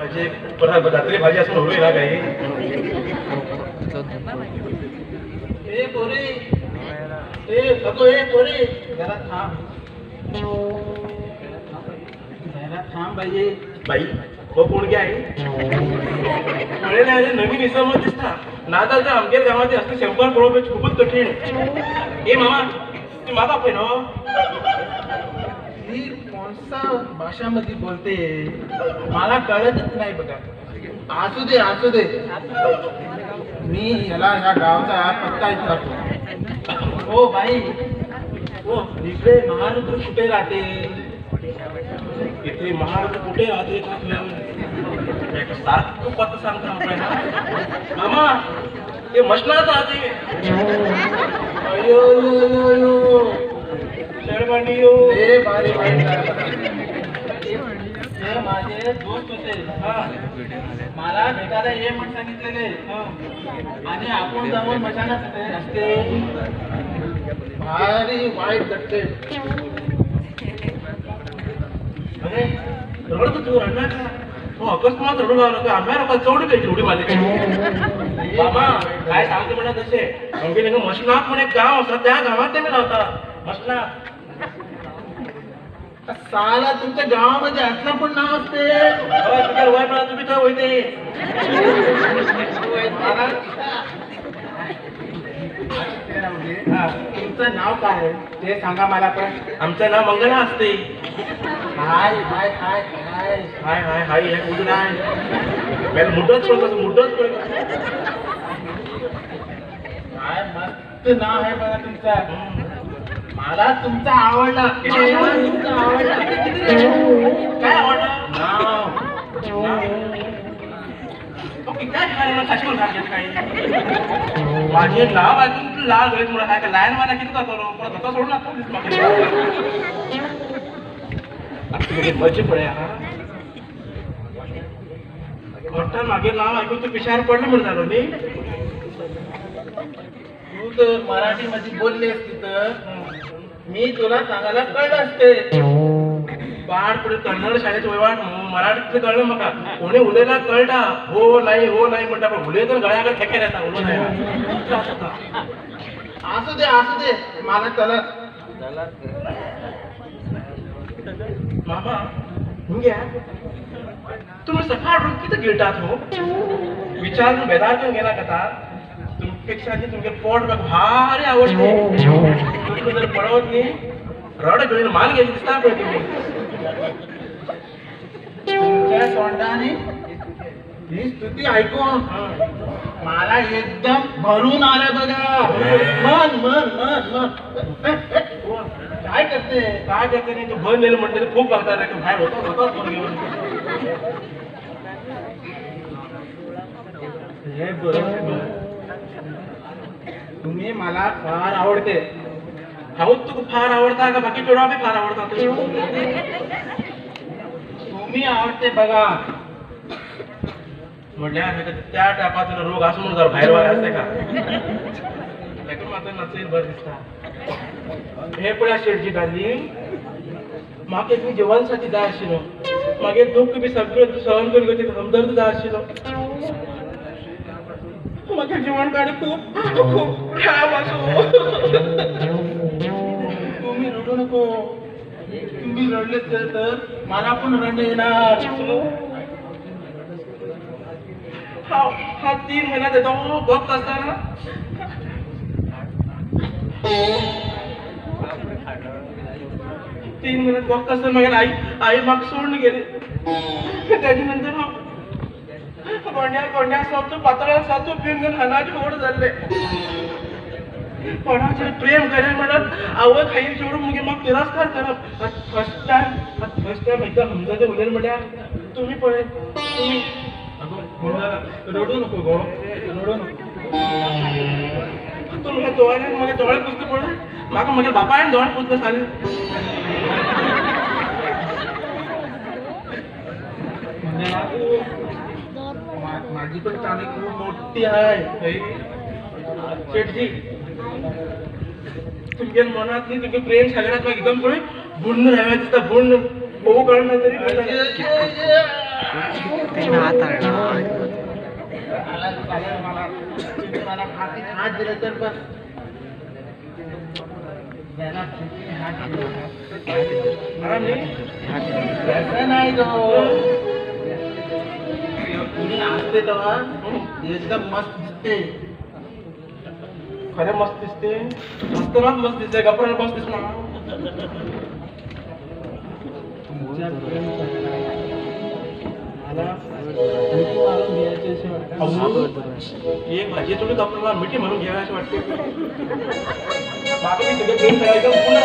भाजी परत रात्री भाजी असून होईल ना काही. ए पोरी, ए अगो, ए पोरी, जरा थांब, जरा थांब बाई. बाई हो कोण गे आई? पळयलें जाल्यार नवीन इसम दिसता. ना जाल्यार तर आमगेर गांवांत असले 100 पळोवपाचें खुबूच कठीण. ए मामा, ती म्हाका पळय न्हू. ही कोणसा भाषामध्ये बोलते मला कळतच नाही बघा. असू दे असू दे, मी याला ह्या गावचा पत्ता विचारतो. हो बाई, हो इकडे महारुद्र कुठे राहते? इथे महारुद्र कुठे राहते? सारखं पत्ता सांगता आपल्याला. मामा ते मशनात राहते. अयो यो यो शेळबांडी यो. ए भारी भारी, ते माझे दोस्त होते. मला भेटायला ये म्हणून सांगितलेले आणि आपण जाऊन मशानात असते. भारी वाईट घडते. अरे रडत तू रडणार का? हो अकस्मात रडू लागलो का? आम्ही लोकांना चौडी पाहिजे उडी मारली. मामा काय सांगते म्हणा तसे आमगे मशनात म्हणून एक गाव आसा, त्या गावात ते मी रावता. मशनात साला तुमच्या गावामध्ये असलं पण नाव असते. तुझ्या वय म्हणा तुम्ही थंय वयते. तुमचं नाव काय ते सांगा मला पण. आमचं नाव मंगला असते. हाय हाय हाय हाय हाय हाय हाय. हे कुठं नाही मुडच पडत, मुडच पडत. काय मस्त नाव आहे बघा तुमचं. मला तुमचं आवडलं. तुमचं आवडलं. काय आवडलं? नाव. काय माझे नाव ऐकून तू लाल होईल म्हणून काय लायन मला किती जातो परत धक्का सोडून आता मजे पडे. हा घट्टान मागे नाव ऐकून तू पिशार पडलं म्हणून झालो न्ही. तू तर मराठीमध्ये बोलली असती तर मी तुला सांगायला कळलं असते. पाड पुढे कन्नड शाळेचे वयवाट मराठीतलं कळलं म्हाका. कोणी उलयला कळटा हो नाही हो नाही म्हणटा, पण उलयतना गळ्याकडे ठेक्यार येता उलो नाही. खूप त्रास होता. असू दे असू दे, मला चला. मामा हिंग्या तुम्ही सकाळ उठून कितें गिळटात हो? विचार बेदार करून घेना कथा. तुमपेक्षा तुमगे पोट म्हाका भारी आवडते. तुमकां जर पळोवत न्ही रड घेवन मान घेतली दिसता पळय तुमी. तुमच्या तोंडाने ही स्तुती ऐकून मला एकदम भरून आलं बघा. मन मन मन मन काय करते काय करते नाही तू भर नेलं म्हणते खूप बघतात बाहेर होता होताच भर घेऊन. हे बरोबर, तुम्ही मला फार आवडते. हांवूच तुका फार आवडता का बाकी चेडवां बी फार आवडता? तुम्ही आवडते बघा. म्हणल्यार त्या टायपाचो रोग आसूं म्हणून भायर वारे आसता का ताका मात्र नचेल बरें दिसता. हे पळया शेटजी डार्लींग, म्हाका एक जिवनसाथी जाय आशिल्लो. मागीर दुःख बी सगळें सहन करून घेवचें हमदर्द जाय आशिल्लो. म्हाका जिवन काणी खूब खूब ख्याल आसो. तुम्ही रडू नको. तुम्ही रडले तर मला पण रडणे येणार. हा 3 महिन्यात येतो बघ असताना 3 महिन्यात बघ असताना मागीर आई आई म्हाका सोडून गेली. ताजे नंतर हांव कोंड्या कोंड्या सातू पातळ्या सातू पिवन घेवन हानाचे व्हड जाल्ले. कोणाचेर प्रेम करें म्हणत आवय खाई चेडूं मुगे म्हाका तिरस्कार करप. फर्स्ट टायम एकदां समजता उलयलें म्हळ्यार तुमी पळय तुमी रडू नको गो, रडू नको. तूं म्हज्या दोळ्यान म्हगे दोळे पुसले पळय, म्हाका म्हज्या बापायन दोळे पुसले सारे. माझी पण चांदी खूप मोठी आहे. शेटजी तुमगे मनात न्ही तुमगे प्रेम सागरात म्हाका एकदम पळय बुण्ण रावया दिसता. बुण्ण बहू कळना तरी. मला हात दिला तर बस. नाही गो, असते तेव्हा एकदम मस्त दिसते. खरं मस्त दिसते. मस्त ना मस्त दिसते, गप्पा मस्त दिसणार. एक भाजी थोडी आपल्याला मिठी म्हणून घ्यावी अशी वाटते. बाकी तुझे प्रेम करायचं पुन्हा.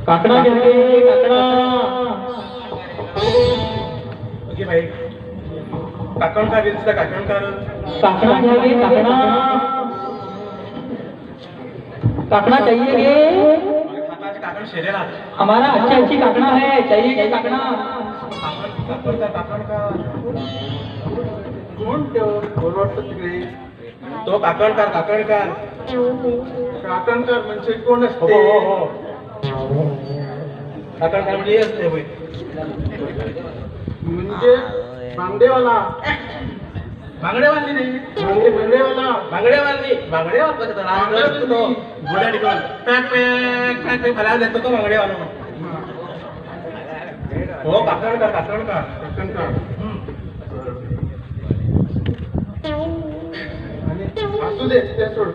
काकडा घ्या रे काकडा. ओके भाई, काकण का दिसता? काकणकार काकडा घ्या रे काकडा. काकडा चाहिए गे? काकण शेरेला हमारा अच्छी अच्छी काकड़ा है, चाहिए क्या काकड़ा? काकण का काकण का कोण तो वाटतं तिकडे तो काकणकार. काकणकार काकणकार म्हणजे कोण असते? हो हो, काकणकार म्हणजे असते म्हणजे बांगडेवाला. बांगडेवाली रे. बांगडेवाला. बांगडेवाली. बांगडेवाला कसं तो गुड्या टिकून पॅक पॅक पॅक पॅक भला देतो तो बांगडेवाला. हो काकणकार काकणकार काकणकार. आणि असू दे ते सोड.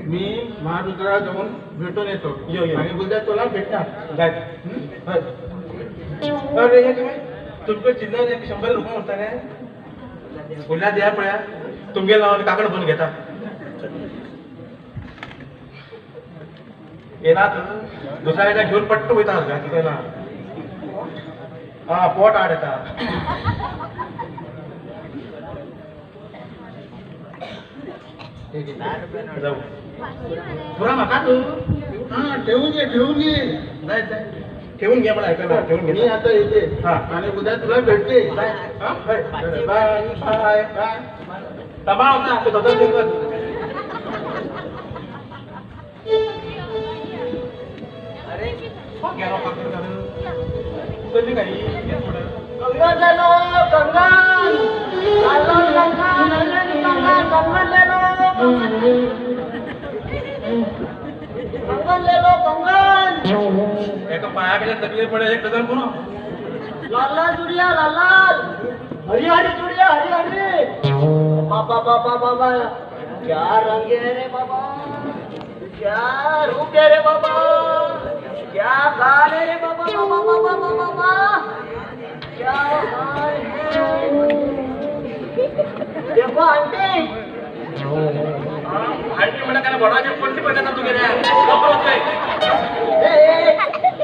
मी महारुद्राला जाऊन भेटून येतो आणि उद्या तुला भेटणार. जाय. अरे हे काय तुमचं चिल्लर 100 रुपये म्हणता रे. उल्ल्या द्या पळ्या तुमगे नावाने काकड बनून घेता येणार दुसऱ्या घेऊन पट्ट वयता ना. हा पोट आड येता. जाऊ थोडा म्हाका तू. हा ठेवून घे ठेवून घे. जाय जाय ठेवून घे मला ऐकायला. ठेवून घे. मी आता येते आणि उद्या तुला भेटते. बाय बाय बाय. तबा होता अरे गेलो काही कंगन ले लो कंगन कंगन कंगन कंगन ले लो कंगन ले लो कंगन. एक पाया के तकलीफ पड़े एक डजन पुरो. लाल लाल चूड़िया लाल लाल हरी हरी चूड़िया हरी हरी. बाबा बाबा बाबा क्या रंग है रे बाबा, क्या रूप है रे बाबा, क्या गाल है रे बाबा बाबा बाबा बाबा बाबा क्या हाल है. देखो आंटी. आंटी म्हणा त्याला बडाचे कोणती पडले ना तुझे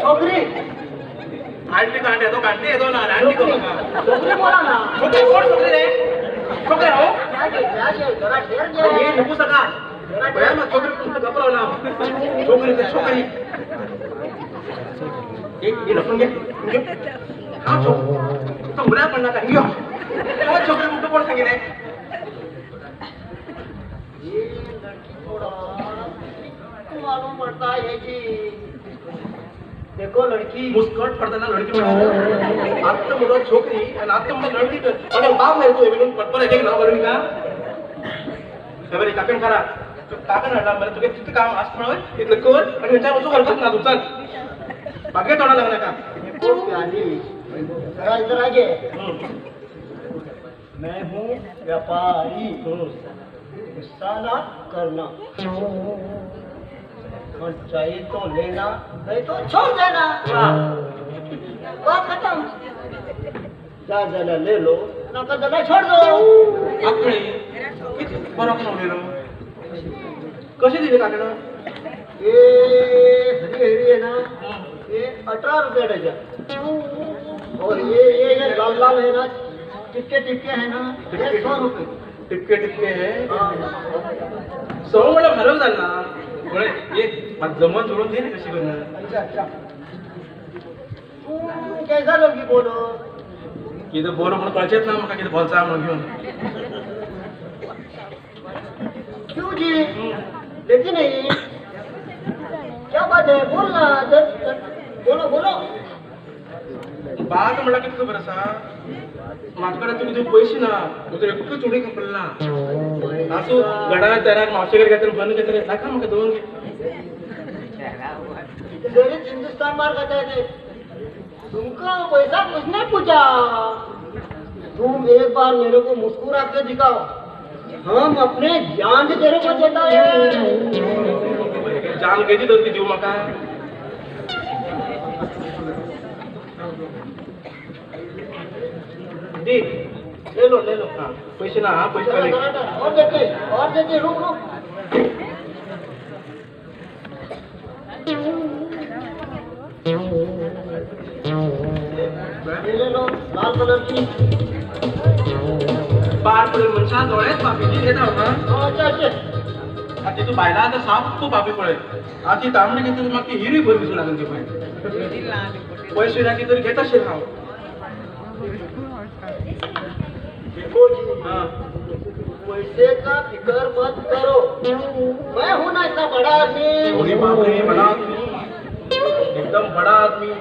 छोकरी. आंटी कांटे तो कांटे येतो ना. आंटी करू नका. छोकरी बोला ना. छोकरी कोण छोकरी रे? छोकरी हो हे नको सका मग छोकरी तुमचं गप्प ना. छोकरी ते छोकरी एक लपून घे. हा छोकरी तो मुला पण नका घेऊ. छोकरी कुठं कोण सांगितले? ये लड़की थोड़ा मालूम पड़ता है कि देखो लड़की मुस्कट पडताना लडकी म्हणा. आत्ता म्हणतो छोकरी आणि आत्ता म्हणतो लडकी. पण बाप नाही तू म्हणून पटपट एक नाव करून का खबर काकण करा. तू काकण हाडला बरं तुगे तिथं काम असं म्हणून इथलं कर आणि ह्याच्या वचू हरकत ना तू चल बाकी तोडा लागला का. जरा इधर आगे. मैं हूँ व्यापारी, गुस्सा ना करना, और चाहिए तो लेना नहीं तो छोड़ देना. बात खत्म. जा जरा ले लो ना का जरा छोड़ दो. आकळी किती बरं उलयलो कशी दिली काकड? ये हरी हरी है ना ये 18 रुपये डजन. और ये लाल लाल है ना टिपके टिपके है ना ये 100 रुपये. टिपके टिपके है 100 म्हणलं म्हारग जाल ना. ये जमन जोडून दे ना कशी करणार. अच्छा अच्छा तू कैसा लोगी बोलो कितें बोलो म्हणून कळचेच ना म्हाका कितें बोलचा म्हणून घेऊन. क्यों जी लेती नहीं क्या बात है बोल ना. बोलो बोलो. बात म्हणला कितें खबर आसा म्हाजे कडेन तुमी पयशे ना म्हजो एकूच चुडी खपल ना. आसूं गडा तेराक मावशे कडेन घेतले बंद घेतले नाका म्हाका दोन घे. हिंदुस्तान मार खाता है तुमको पैसा कुछ नहीं पूछा. तुम एक बार मेरे को मुस्कुरा के दिखाओ, हम अपने जान से तेरे को देता है. जान गेली तर ती दिवं म्हाका. दी ले लो ले लो. हाँ पैसे ना. हाँ पैसे और देते रुक रुक. ले लो लाल कलर की पार पडून मनशान दोळेच पापी घेता हो. अच्छा अच्छा. आतां तूं बायलां आतां साप तूं पापी पळय. आतां ती तांबडी घेतली म्हाका ती हिरवी बरी दिसूं लागली ती पळय. पयशे ना कितें तरी घेता आशिल्लें हांव. देखो जी हाँ पैसे का फिक्र मत करो, मैं हूं ना इतना बड़ा आदमी। अरे बाप रे, बड़ा आदमी, एकदम बड़ा आदमी।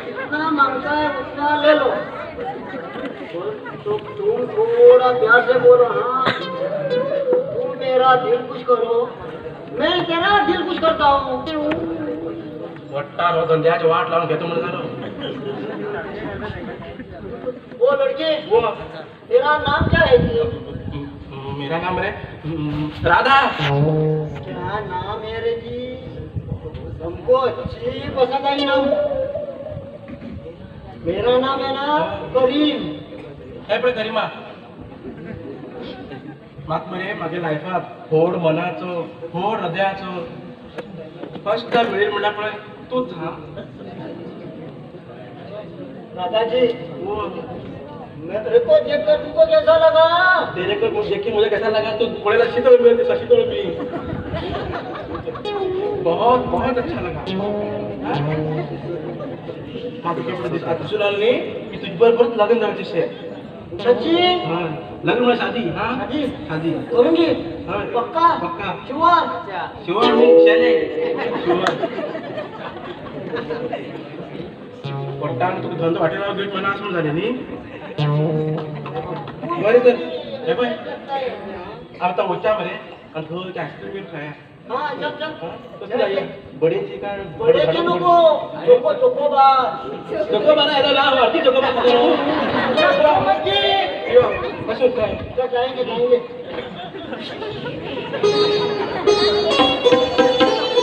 जितना मांगता है उतना ले लो। तो तुम थोड़ा प्यार से बोलो। हाँ, तुम मेरा दिल खुश करो, मैं तेरा दिल खुश करता हूँ। वट्टा रो धंद्याची वाट लावून घेतो म्हणून झालो। वो लड़के, वो तेरा नाम क्या है जी? मेरा नाम रे राधा। क्या नाम है रे जी, हमको अच्छी पसंद आई नाम। मेरा नाम है ना करीम। हे पळय करीमा, म्हाका मरे म्हागे लायफात व्हड मनाचो व्हड हृदयाचो फर्स्ट टायम मेळिल्लो म्हणल्यार पळय तूंच। हा राधा जी, वो मेरे को देखकर तुमको कैसा लगा? तेरे को देख के मुझे कैसा लगा? तू पळयला शीतळ मिळते, शीतळ मी बहुत बहुत अच्छा लगा। तुझं न्ही की तुझ बरोबर लग्न जावचें शें। सच्ची? हाँ, लग्न म्हणजे शादी। हाँ, शादी शादी करूंगी। हाँ, पक्का? पक्का। शुअर? शुअर न्ही, शेले शुअर। पोट्टान तुका धंदो वाटेर घेवन मना आसून जालें न्ही। बरें तर हे पळय आतां वच्या मरे आनी थंय आयस्क्रीम बीन खाया। हाँ, चल चल। कसली जाय? बडेची काय? बड़े के नको, चोको चोकोबार। चोकोबार आयलो ना, अर्दी चोकोबार खातो। मत यो, कशें उरता? जाएंगे जाएंगे।